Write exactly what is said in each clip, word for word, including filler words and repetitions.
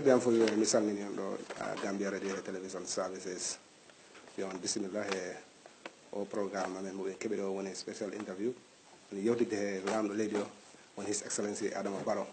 Ɓen fof mi salmini on ɗo, ah, Gambia Radio e Television Services. Yo on bisimilla e o programme amen mo ɓe keɓi ɗo woni special interview. Woni yewtidde he laamɗo leydi o, woni His Excellency Adama Barrow.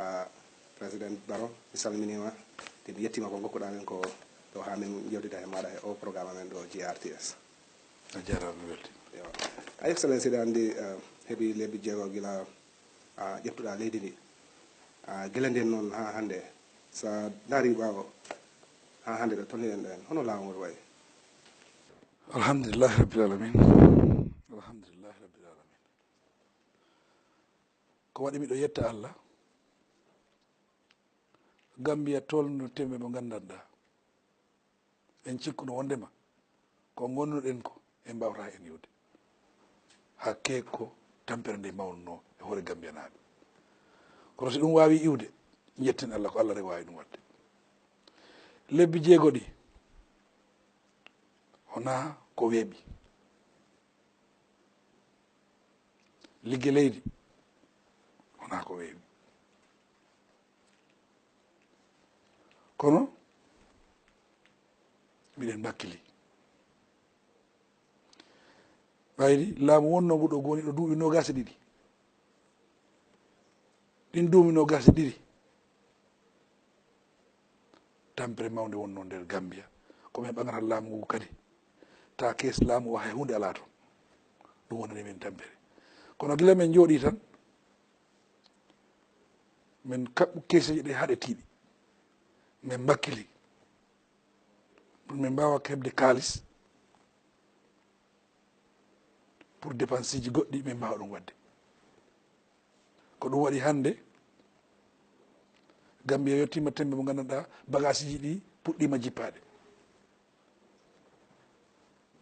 Ah, Président Barrow, mi salminiima, te mi yettiima ko ngokkuɗaa men ko ɗo haa min yewtida he maaɗa he o programme amen ɗo G R T S. A jaaraama, mi weltiima. Yo. A Excellency, ɗa anndi, eh, heɓi lebbi jeego gila a ƴettuɗaa leydi ndi. A gila nden noon haa hannde, so a ndaari ɓaawo, haa hannde ɗo tolniɗen ɗo en, hono laamu ngol wayi? Alhamdulillahi Rabbil Alamin. Alhamdulillahi Rabbil Alamin. Ko waɗi miɗo yetta Allah, Gambia tolno tembe mo nganndanɗaa. En cikkuno wondema ko ngonnuɗen ko en mbawata en iwde. Hakke ko tampere nde mawnunoo e hoore Gambiyanaaɓe. Kono si ɗum waawi iwde, njetten Allah, ko Allah rek waawi ɗum waɗde. Lebbi jeego ɗi, wonaa ko weeɓi. Ligge leydi, wonaa ko weeɓi. Kono miɗen mbakkili. Ɓayri laamu wonnoo ngu ɗo, ngu woni ɗo duuɓi noogaas e ɗiɗi. Ɗin duuɓi noogaas e ɗiɗi, tampere mawnde wonnoo nder Gambia. Ko ɓe ɓangata laamu ngu kadi. Ta kees laamu o hay huunde alaa toon. Ɗum wonani min tampere. Kono gila min njooɗii tan, min kaɓɓu keeseeji ɗi haɗe tiiɗi. Min mbakkili. Pour min mbaawa heɓde kaalis. Pour dépenseeji goɗɗi min mbaawa ɗum waɗde. Ko ɗum waɗi hannde, Gambia yettiima tembe mo nganndanɗaa bagaasiiji ɗi puɗɗiima jippaade.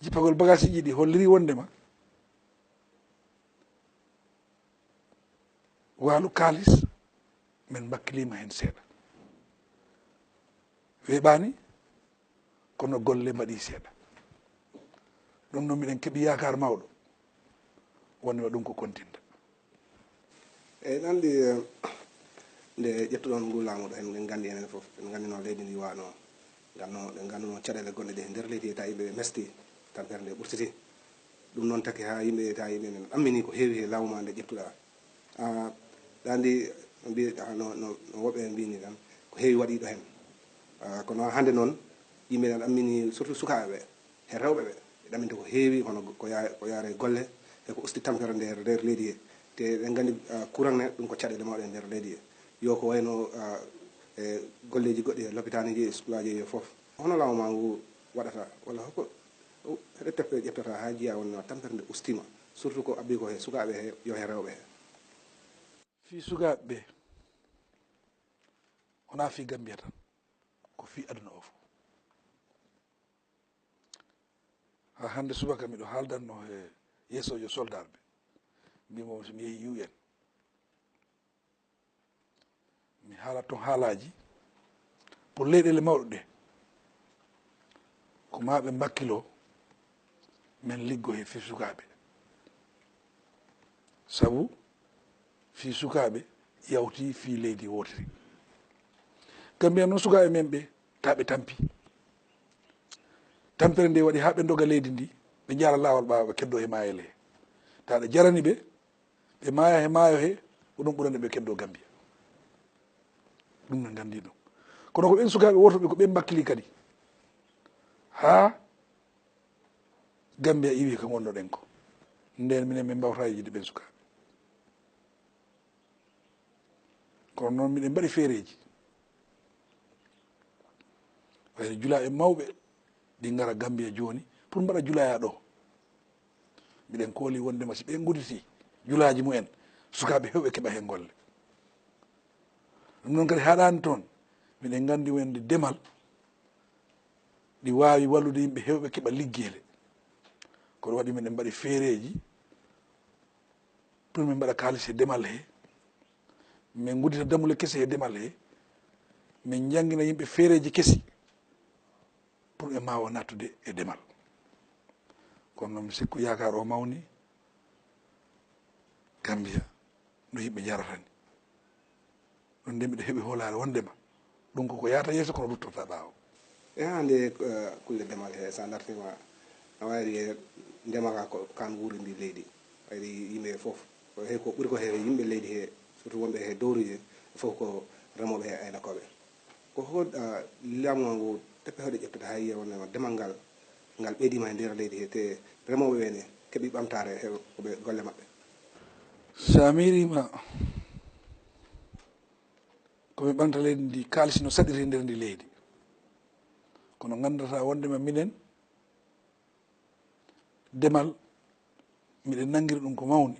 Jippagol bagaasiiji ɗi holliri wondema waalu kaalis, min mbakkiliima heen seeɗa. Weeɓaani, kono golle mbaɗii seeɗa. Ɗum noon, miɗen keɓi yaakaar mawɗo, wonnde ɗum ko kontinta. Eyi, ɗum anndi, eh, nde ƴettuɗon ngu laamu ɗo, en, en nganndi enen fof, en nganndino leydi ndi waano, nganno, en ngannduno caɗeele gonɗe ɗe e nder leydi, e tawi yimɓe ɓe mesti, tampere nde ɓurtiti. Ɗum noon taki haa yimɓe, tawi yimɓe men ammini ko heewi e laamu ma nde ƴettuɗaa. Ah, ɗa anndi, mbi-, ah, no, no, no woɓɓe mbini tan, ko heewi waɗiiɗo heen. Ah, kono hannde noon, yimɓe nan ammini, surtout sukaaɓe ɓe, he rewɓe ɓe, ɓe ɗaminta ko heewi, hono ko ya-, ko yaare golle, e ko usti tampere nder, nder leydi he. Te eɗen nganndi, ah, courant ne, ɗum ko caɗeele mawɗe nder leydi he. Yo ko wayno, ah, e golleeji goɗɗi he lopitaaniji e sukulaji e fof. Hono laamu ma ngu waɗata, walla hoko, o, heɗe teppe ƴettata haa njiya wonno tampere nde ustima, surtout ko abbi ko he sukaaɓe he, yo he rewɓe he? Fii sukaaɓe ɓe, wonaa fii Gambia tan, ko fii aduna o fof. Haa hannde subaka miɗo haaldanno he yeesoojo soldaar ɓe, mbimo so mi yehi U N, mi haala toon haalaaji pour leyɗeele mawɗe ɗe, ko maa ɓe mbakkiloo, min liggo he fii sukaaɓe. Sabu fii sukaaɓe yawtii fii leydi wootiri. Gambia noon, sukaaɓe men ɓe, taa ɓe tampi. Tampere nde waɗi haa ɓe ndoga leydi ndi, ɓe njaara laawol ɓaawo, ɓe keddoo he maayele he. Taa ɗe jarani ɓe, ɓe maaya he maayo he, ko ɗum ɓurani ɓe keddoo Gambia. Ɗum no nganndi ɗum. Kono ko ɓen sukaaɓe wortuɓe, ko ɓen mbakkili kadi. Haa Gambia iwi ko ngonnoɗen ko. Nden minen min mbawata yiide ɓen sukaaɓe. Kono noon miɗen mbaɗi feereeji. Wayno julaaɓe mawɓe ɗi ngara Gambia jooni pour mbaɗa julaaya ɗo. Miɗen kooli wondema si ɓe ngudditii julaaji mumen, sukaaɓe heewɓe keɓa heen golle. Ɗum noon kadi haaɗaani toon, miɗen nganndi wonde demal ɗi waawi wallude yimɓe heewɓe keɓa liggeele. Ko ɗum waɗi miɗen mbaɗi feereeji pour min mbaɗa kaalis he demal he, min nguddita dammuɗe kese he demal he, min njanngina yimɓe feereeji kesi pour ɓe mbaawa nattude e demal. Kono noon mi sikku yaakaar o mawni Gambia no yimɓe njarata ni. Ɗum nde miɗo heɓi hoolaare wondema Ɗum koko yahata yeeso, kono ruttorta ɓaawo. E hannde, eh, kulle ndemal he, so a dartima, a wayri e ndema ka ko kan wuurindi leydi. Wayri yimɓe fof, ko he ko ɓuri ko he yimɓe leydi he, surtout wonɓe he dowruji, fof ko remooɓe he aynakooɓe. Ko ho, eh, laamu ngu, peppe hoɗe ƴettata haa yiya wonde ndemal ngal, ngal ɓeydima e nder leydi he, te remooɓe ɓe ne keɓi ɓamtaare he ko ɓe golle maɓɓe? So a miirima, ko ɓe ɓanta leydi ndi, kaalis no saɗiri e nder ndi leydi. Kono ngandata wondema minen, demal, miɗen nanngiri ɗum ko mawni.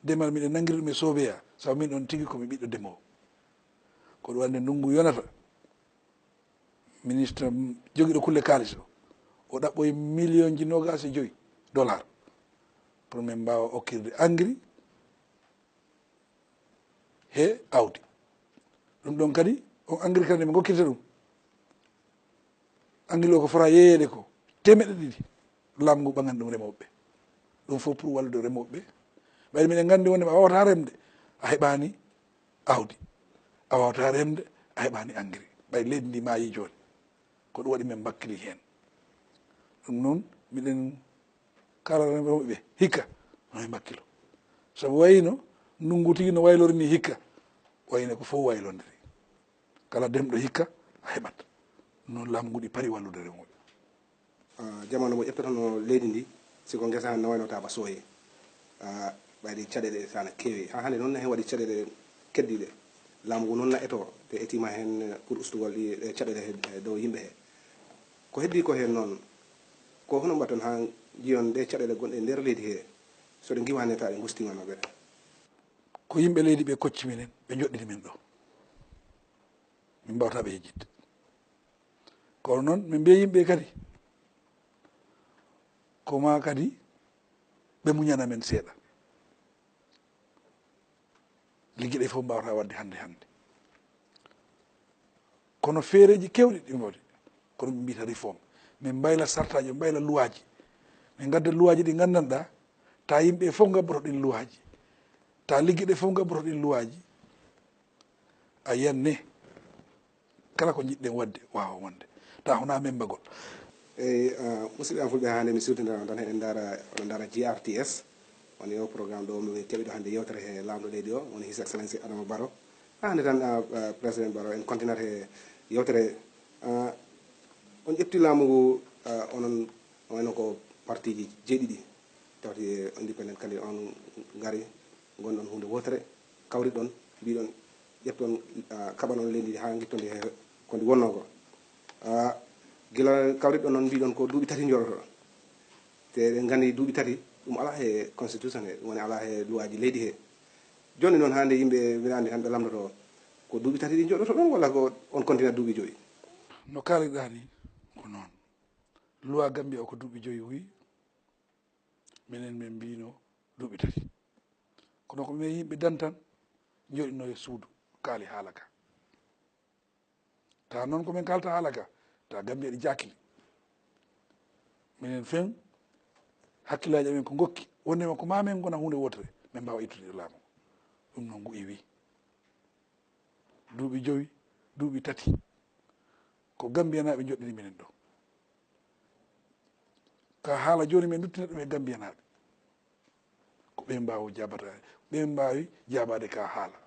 Demal, miɗen nanngiri ɗum e soobeya, sabu min on tigi ko mi ɓiɗɗo demoowo. Ko ɗum waɗi nde ndunngu yonata, ministre jogiiɗo kulle kaalis o, o ɗaɓɓoyi millionji noogaas e joyi dollar pour min mbaawa okkirde engrais he awdi. Ɗum ɗon kadi, on engrais kadi nde min ngokkirta ɗum, engrais o ko fota yeeyeede ko teemeɗɗe ɗiɗi, laamu ngu ɓaŋan ɗum remooɓe ɓe. Ɗum fof pour wallude remooɓe ɓe. Ɓayde miɗen nganndi wonde a waawataa remde, a heɓaani awdi, a waawataa remde, a heɓaani engrais. Ɓay leydi ndi maayi jooni, ko ɗum waɗi min mbakkili heen. Ɗum noon, miɗen kala remooɓe ɓe hikka, no ɓe mbakkilo. Sabu wayino ndunngu tigi no waylori ni hikka, wayino ko fof waylondiri. Kala demɗo hikka, a heɓat. Ɗum noon laamu ngu ɗi pari wallude remooɓe. Ah, jamanu mo ƴettotano leydi ndi, siko ngesa no wayno taaba sooye. Ah, ɓayri caɗeele ɗe sana keewi. Haa hannde noon ne heen waɗi caɗeele keddiiɗe. Laamu ngu noon na eto, ɓe etima heen pour ustugol ɗi, ɗe caɗeele he, he dow yimɓe he. Ko heddi ko heen noon, ko hono mbaɗton haa njiyon ɗe caɗeele gonɗe e nder leydi he, so ɗe ngiwaani tawa ɗe ngustima no ɓe? Ko yimɓe leydi ɓe kocci minen, ɓe joɗɗini min ɗo. Min mbawta ɓe yejjitde. Kono noon, min mbiya yimɓe kadi, ko ma kadi ɓe muñana men seeɗa. Ligge ɗe fof mbawata wadde hannde hannde. Kono feereeji keewɗi ɗi mbaɗi, kono ɓe mbiyata réforme. Min mbayla sartaaji, min mbayla luwaaji. Min ngadda luwaaji ɗi nganndanɗaa, ta yimɓe fof ngabboto ɗin luwaaji. Ta ligge ɗe fof ngabboto ɗin luwaaji. A yiyan ne, kala ko njiɗɗen waɗde, waawa wonde. Ta honaa membagol. Eyi, ah, musidɓe am fulɓe, haa nde mi siwtindira on tan, eɗen ndaara, oɗon ndaara G R T S. Woni o programme ɗo min keɓi ɗo hannde yewtere he laamɗo leydi o, woni His Excellency Adama Barrow. Haa hannde tan, ah, ah, Président Barrow, en continat he yewtere. Ah, on ƴetti laamu ngu, ah, onon, wayno ko partiji jeeɗiɗi, tawti e indépendant kadi on ngari, ngonɗon huunde wootere, kawriɗon, mbiɗon, ƴetton, ah, kaɓanon leydi ndi haa ngitton ndi he ko ndi wonnoo ko. Ah, gila kawriɗon noon mbiɗon ko duuɓi tati njoɗotoɗon. Te eɗen nganndi duuɓi tati, ɗum alaa he constitution he, ɗum woni alaa he luwaaji leydi he. Jooni noon, haa nde yimɓe mbiɗa anndi tan ɓe lamndoto, ko duuɓi tati ɗi njoɗotoɗon walla ko on continat duuɓi joyi? No kaalirɗaa ni, ko noon. Luwaa Gambia o ko duuɓi joyi wi, minen min mbino duuɓi tati. Kono ko min yimɓe dan tan, joɗino e suudu, kaali haala ka. Ta noon ko min kalta haala ka, ta Gambia ɗi jakili. Minen fen, hakkillaaji amen ko ngokki, wondema ko ma min ngona huunde wootere, min mbaawa ittude e laamu. Ɗum noon ngu iwi. Duuɓi jowi, duuɓi tati, ko Gambiyanaaɓe njoɗɗini minen ɗo. Ka haala jooni min nduttina ɗum e Gambiyanaaɓe. Ko ɓe mbaawi jabata, ɓe mbaawi jabaade ka haala.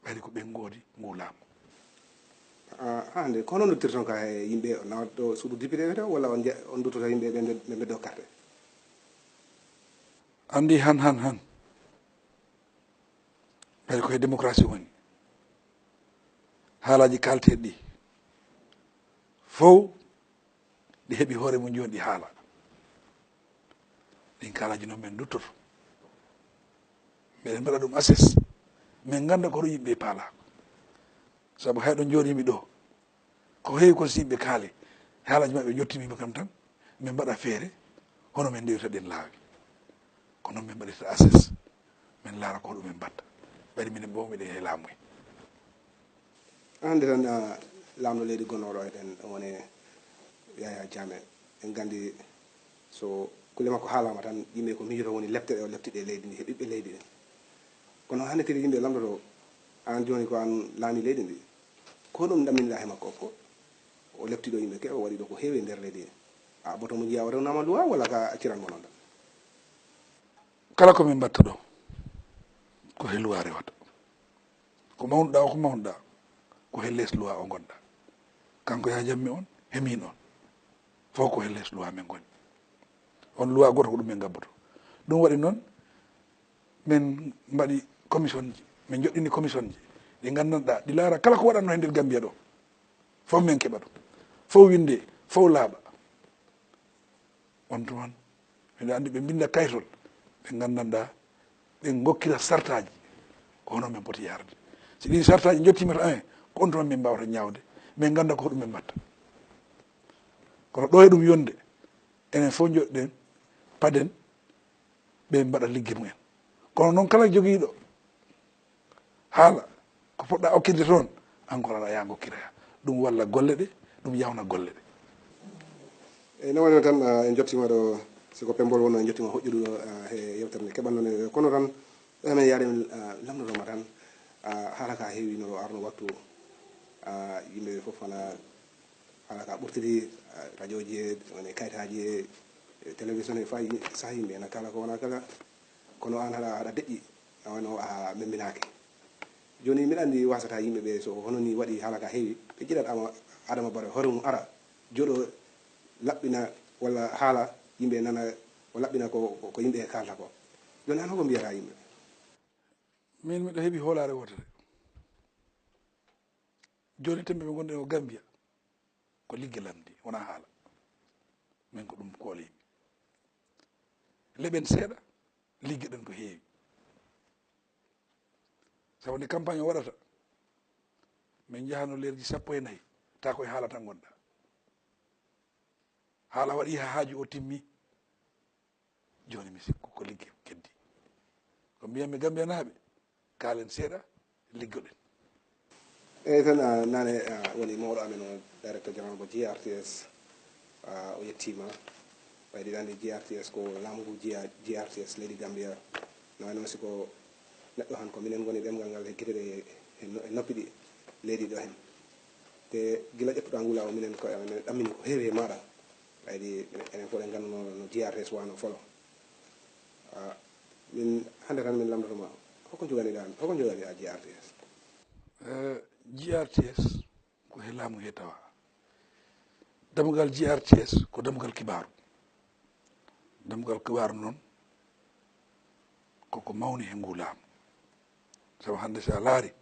Ɓayri ko ɓe ngoodi ngu laamu. Ah, hannde, ko hono nduttirton ka he yimɓe, on nawat ɗo suudu député wiyete, walla on nja-, on nduttoto yimɓe ɓe mbed-, ɓe mbeddo carte? Anndi han, han, han. Ɓayri ko he démocratie woni. Haalaaji kaalteeɗi ɗi fof ɗi heɓi hoore mum jooni ɗi haala. Ɗin kaalaaji noon min nduttoto. Mbeɗen mbaɗa ɗum assess. Min ngannda ko hoto yimɓe paala. Sabu hay ɗo njooɗimi ɗo, ko heewi kon si yimɓe kaali, haalaaji maɓɓe njottimiima kam tan, min mbaɗa feere, hono min ndewirta ɗen laawi. Ko noon min mbaɗirta assess, min laara ko hoɗum min mbatta. Ɓayri minen ɓoomi ɗen he laamu he. Hannde tan, ah, laamɗo leydi gonnooɗo eɗen woni Yaya Jammeh. En nganndi so kulle makko haalaama tan, yimɓe ko miijoto woni lepte ɗe o lepti ɗe leydi ndi he ɓiɓɓe leydi ɗin. Kono hannde kadi yimɓe lamndoto, aan jooni ko aan laami leydi ndi. Ko ɗum ɗamminɗaa he makko ko o leptiɗo yimɓe ke, o waɗi ɗo ko heewi e nder leydi he. A boto mo njiyaa o rewnaama luwa walla ka acciran mo noon tan? Kala ko min mbatta ɗo, ko he luwa rewata. Ko mawnuɗaa o, ko mawnuɗaa, ko he les luwa o ngonɗaa. Kanko yaa jammi on, he min on. Fof ko he les luwa min ngoni. On luwa gooto ko ɗum min ngabboto. Ɗum waɗi noon, min mbaɗi commission ji, min joɗɗini commission ji, ɗi nganndanɗaa, ɗi laara kala ko waɗatnoo he nder Gambia ɗo. Fof min keɓa ɗum. Fof winndee, fof laaɓa. On tuma, miɗo anndi ɓe mbinnda kaytol, ɓe nganndanɗaa, ɓe ngokkira sartaaji, ko hono min poti yahrde. Si ɗiin sartaaji njottiima to amen, ko on tuma min mbaawata ñaawde, min ngannda ko hoɗum min mbatta. Kono ɗo e ɗum yonde, enen fof njoɗɗen, paden, ɓe mbaɗa ligge mumen. Kono noon kala jogiiɗo haala, ko poɗɗaa okkirde toon, an kono aɗa yaa ngokkira. Ɗum walla golle ɗe, ɗum yawna golle ɗe. Eyi, no wayno tan, ah, en njottiima ɗo, si ko pembol wonno, en njottiima hoƴƴuɗo ɗo, ah, he yewtere nde keɓanno nde. Kono tan, ɗo men yaade, men, ah, lamndotoma tan, ah, haala ka heewi no ɗo arno waktu, ah, yimɓe fof ana haala ka ɓurtiti, ah, radio ji e, woni kayitaaji e, e télévision e, fay saha yimɓe ena kala ko wona kala. Kono an haɗa, haɗa deƴƴi, a wano a memminaaki. Jooni, miɗa anndi wasata yimɓe ɓe, so hono ni waɗi haala ka heewi, ɓe jiɗat ama Adama Barrow hoore mum ara, jooɗo laɓɓina walla haala yimɓe nana, o laɓɓina ko, ko, ko yimɓe kaalata ko. Jooni, an hoko mbiyata yimɓe? Min miɗo heɓi hoolaare wootere. Jooni, tembe ɓe ngonɗen o Gambia, ko ligge lamndi, wona haala. Min ko ɗum kooliimi. Leɓen seeɗa, liggeɗen ko heewi. Sabu nde campagne o waɗata, min njahano leerji sappo e nayi, ta ko e haala tan ngonɗa. Haala waɗi haa haaju o timmi. Jooni mi sikku ko ligge keddi. Ko mbiyanmi Gambiyanaaɓe, kaalen seeɗa, liggoɗen. Eyi tan, ah, nane, ah, woni mawɗo amen o, directeur général mo G R T S, ah, o yettiima. Ɓayde ɗande G R T S ko laamu ngu G R T S leydi Gambia. No wayno si ko neɗɗo han ko minen ngoni ɗemngal ngal e gite ɗe, e no-, e noppi ɗi leydi ɗo hen. Te gila ƴettuɗaa ngu laawol minen ko amen ɗammini ko heewi e maaɗa. Ɓayde enen fof en ngannduno no G R T S wano folo. Ah, min hannde tan min lamndotoma, hoko njoganiɗaa, hoko njoganiɗaa G R T S? Eh, G R T S ko he laamu he tawa. Dammugal G R T S ko dammugal kibaaru. Dammugal kibaaru noon koko mawni he ngu laamu. Sabu hannde si a laari,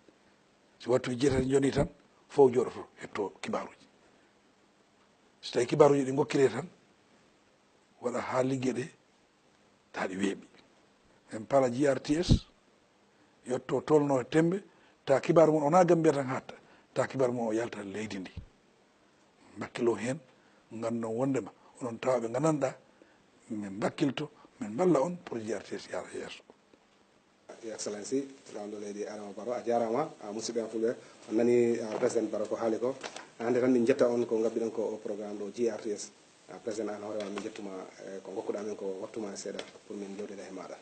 si wattu jeetati njoni tan, fof jooɗoto hetto kibaaruji. Si tawi kibaaruji ɗi ngokkire tan, waɗa haa ligge ɗe, taa ɗi weeɓi. En pala G R T S, yetto tolno e tembe, taa kibaaru mum wona Gambia tan hatta, taa kibaaru mum o yalta leydi ndi. Mbakkilo heen, nganndon wondema onon tawa ɓe nganndanɗa, min mbakkilto, min mballa on pour G R T S yaara yeeso. Your Excellency, laamɗo leydi Adama Barrow, a jaaraama. A, musidɓe am fulɓe, on nani, a, Président Barrow ko haali ko. Hannde tan min njetta on ko ngabbiɗon ko o programme ɗo G R T S. A, Président, an hoore ma min njettuma, e, ko ngokkuɗa min ko waktuma seeɗa pour min jewtida he maaɗa.